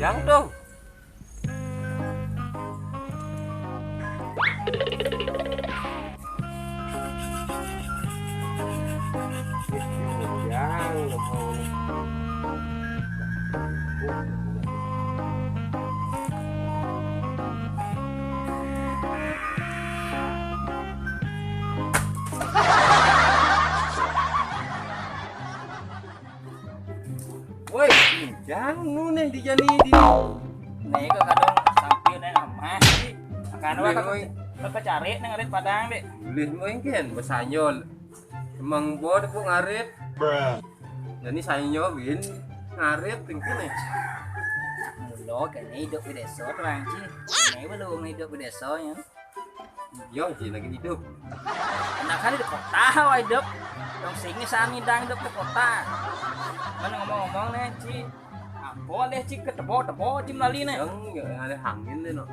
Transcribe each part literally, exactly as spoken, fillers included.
Ang dong. Yang. Woi, jangan nu nih dijani di. Nih kok kadang sambil nih amah sih. Makanya wah kok kecari nih ngarit Padang deh. Boleh mungkin besanyol. Emang buat bu ngarit. Jadi saya nyobin ngarit tinggi nih. Mulo kene hidup di desa tuh anjing. Ini belum hidup di desa ya. Yo, Ci lagi hidup. Enak kan di kota wah hidup. Dong sini sami dang hidup di kota. Mana ngomong-ngomong nih, Ci. Apa deh, Ci, ketebo-tebo, Ci, melali nih. Yang, ya, ada angin deh, no.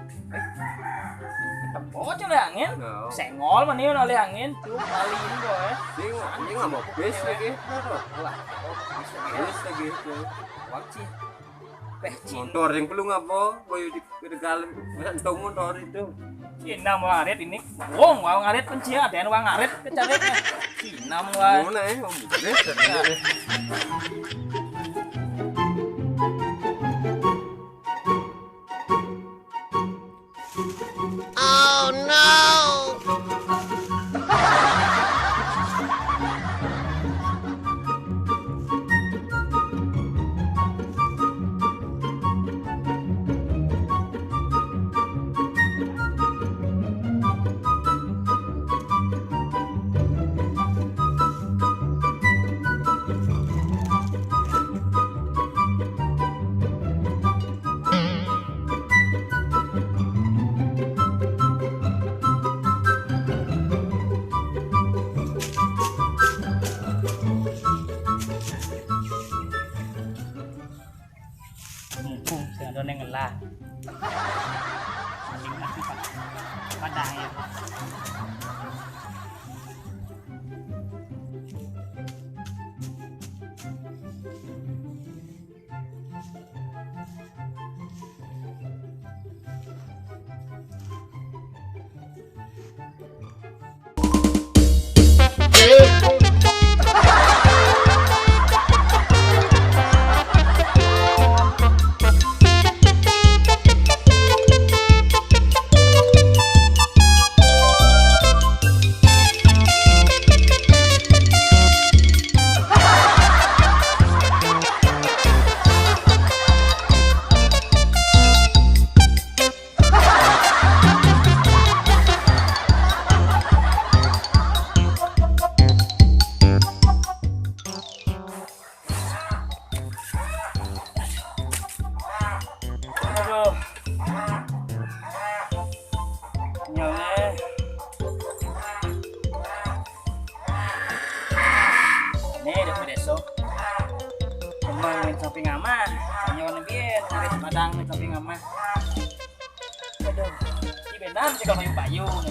Ketebo, Ci, oleh angin. No. Sengol mana yang oleh angin? Tuh, melali ini, boy. Sing, anjing nggak mau bis lagi. Aduh. Wah, oh, bis lagi. Bis lagi itu. Wah, Ci. Peh, Ci. Motor yang belum apa? Boy di Ketegal, masa entong motor itu. Cina mau ngarit ini. Wong, mau ngarit pencia, dan mau ngarit kecarit. Cina mau. Mau naik, mau boleh. Oh no. Mumpung sing ada ning ngelah. Paling mati Padang ya. Aduh. Kenyang, eh. Nih, udah besok. Cuma samping aman. Hanya warna biar, cari Padang samping aman. Aduh, ini benar sih kalau payung-payung.